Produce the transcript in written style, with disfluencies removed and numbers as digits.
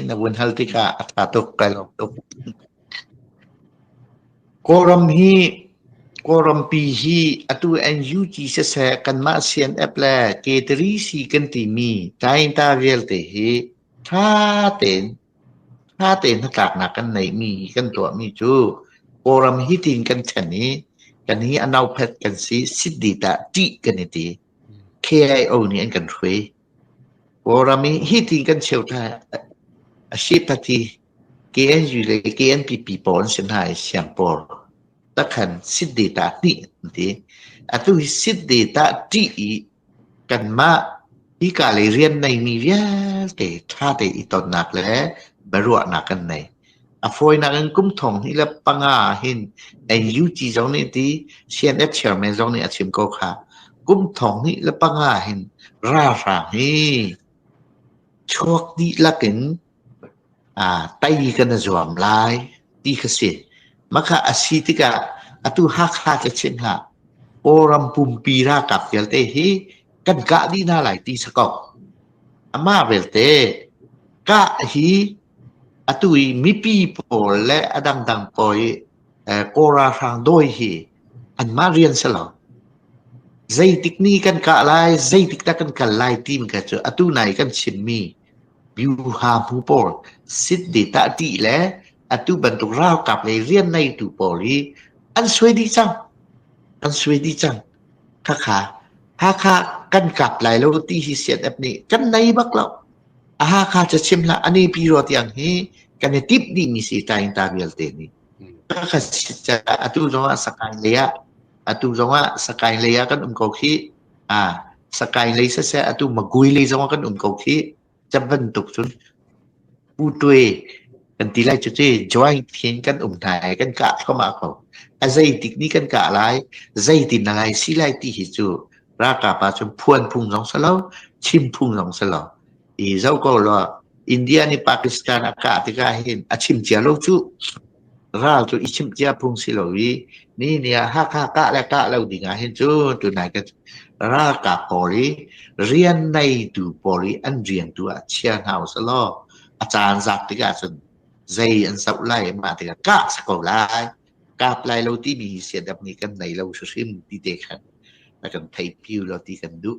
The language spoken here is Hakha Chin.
Na vun hal tikah a ṭha tuk, kai lawm tuk. Kawlram hi Kawlrampi hi atu NUG siseh kanmah CNF le K3C kan timi Tainta vialte hi ṭha tein ṭha tein hnatlaknak kan neihmi kan tuahmi cu Kawlram hi tiin kan ṭhen i kan hi a nophet kan si sit tah ṭih kan i ti. KIO nih an kan hruai. Kawlram i hi tiin kan cheu ṭha a si pati KNU le KNPP pawl an si hna i siangpawl takhan sit data hnih an ti. Atu hi sit data ṭih i kanmah hika lei rian neimi vialte ṭha te i tonnak le biaruahnak kan nei. A fawinak in kum thong hnih le panga hin NUG zong nih ti CNF chairman zong nih a chim ko kha. Kum thong hnih le panga hin ralhrang hi chuak dihlak in tei kan i zuam lai ti kha si. Mah a si tikah atu Hakha cu chim hlah, Kawlram pumpi ralkap vialte hi kan kah dih hna lai ti si ko. Amah belte kah hi atu i mipi pawl le a dangdang pawl i Kawl ralhrang dawi hi anmah rian si lo. Zeitik ni kan kah lai, zeitik dah kan kal lai timi kha cu atu nai kan chimmi Byuha hmu pawl sit tah ṭih le atu bantuk ralkap lei rian neitu pawl hi an suai dih cang. An suai dih cang. Khakha Hakha kan kap lai lo ti hi CNF nih kan nei bak lo. A Hakha cu chim hlah ani pi ro tiang hi kan i timh dih mi si ta in ta vialte nih. Khakha atu zong ah Sakaing lei ah atu zong ah Sakaing lei ah kan um ko khi. Ah Sakaing lei siseh atu Magui lei zong ah kan um ko khi. Cam bantuk cun Putwe kan ti lai cu ci joint hin kan um hna i kan kah thluahmah ko. A zeitik ni kan kah lai, zeitin na lai si lai ti hi cu ralkap ah cun phuan phung zong si lo, chim phung zong si lo. I zoh ko law India nih Pakistan a kah tikah hin a chim cia lo cu. Ral cu i chimh cia phung si lo i ni ni ah Hakha kah le kah lo ding ah hin cun tunai ka ralkap pawl i rian neitu pawl i an rian tu ah chia hna usih law a caan zat tikah cun zei an zoh lai mah tikah kah si ko lai kap lai lo timi hi siadap nih kan nei lo hrimhrim ti te khan a kan theihpi law ti kan duh.